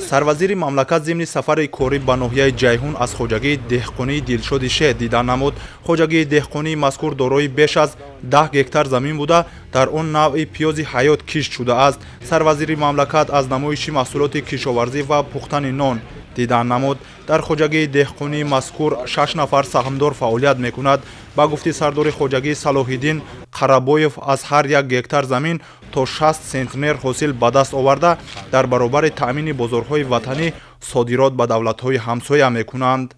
Сарвазири мамлакат зимни сафари корӣ ба ноҳияи Ҷайҳун аз хоҷагии деҳқонии Дилшоди Шеҳ дидан намуд. Хоҷагии деҳқонии мазкур дорои беш аз 10 гектар замин буда, дар он навъи пиёзи ҳаёт кишт шудааст. Сарвазири мамлакат аз намоиши маҳсулоти кишоварзӣ ва пухтани нон дидан намуд. Дар хоҷагии деҳқонии мазкур шаш нафар саҳмдор фаъолият мекунад. Ба гуфти сардори хоҷагӣ Салоҳиддин Қарабоев, аз ҳар 1 гектар замин то 60 сентнер ҳосил ба даст оварда, дар баробари таъмини бозорҳои ватанӣ содирот ба давлатҳои ҳамсоя мекунанд.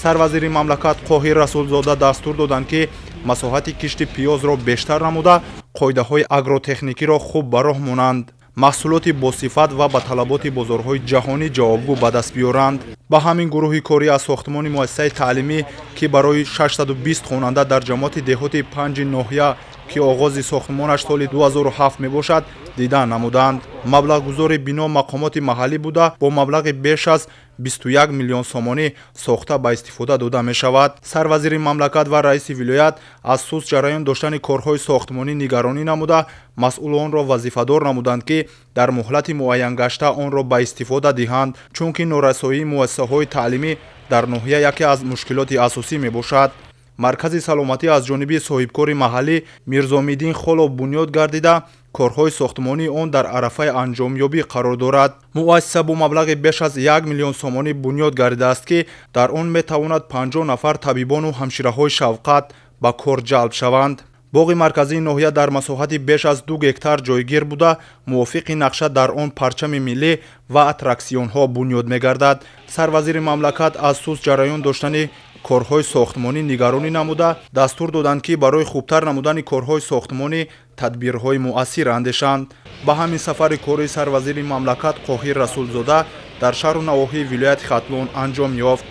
Сарвазири мамлакат Қоҳир Расулзода дастур доданд, ки масоҳати кишти пиёзро бештар намуда, қоидаҳои агротехникиро хуб ба роҳ монанд, маҳсулоти босифат ва ба талаботи бозорҳои ҷаҳонӣ ҷавобгӯ ба даст биёранд. Ба ҳамин гурӯҳи корӣ аз сохтмони муассисаи таълимӣ, ки барои 620 хонанда дар ҷамоати деҳоти панҷи ноҳия, ки оғози сохтмонаш соли 2007 мебошад, дидан намуданд. Маблағгузори бино мақомоти маҳаллӣ буда, бо маблағи беш аз 21 миллион сомонӣ сохта ба истифода дода мешавад. Сарвазири мамлакат ва раиси вилоят аз суст ҷараён доштани корҳои сохтмонӣ нигаронӣ намуда, масъулонро вазифадор намуданд, ки дар муҳлати муайянгашта онро ба истифода диҳанд, чунки норасоии муассисаҳои таълимӣ дар ноҳия яке аз мушкилоти асосӣ мебошад. Маркази саломатӣ аз ҷониби соҳибкори маҳаллӣ Мирзомиддин Холов бунёд гардида, корҳои сохтмонии он дар арафаи анҷомёбӣ қарор дорад. Муассиса бо маблағи беш аз 1 миллион сомонӣ бунёд гардидааст, ки дар он метавонад 50 нафар табибону ҳамшираҳои шафқат ба кор ҷалб шаванд. Боғи марказии ноҳия дар масоҳати беш аз 2 гектар ҷойгир буда, мувофиқи нақша дар он парчами миллӣ ва аттраксионҳо бунёд мегардад. Сарвазири мамлакат аз суст ҷараён доштани корҳои сохтмонӣ нигаронӣ намуда, дастур доданд, ки барои хубтар намудани корҳои сохтмонӣ тадбирҳои муассир андешанд. Ба ҳамин сафари кории сарвазири мамлакат Қоҳир Расулзода дар шаҳру навоҳии вилояти Хатлон анҷом ёфт.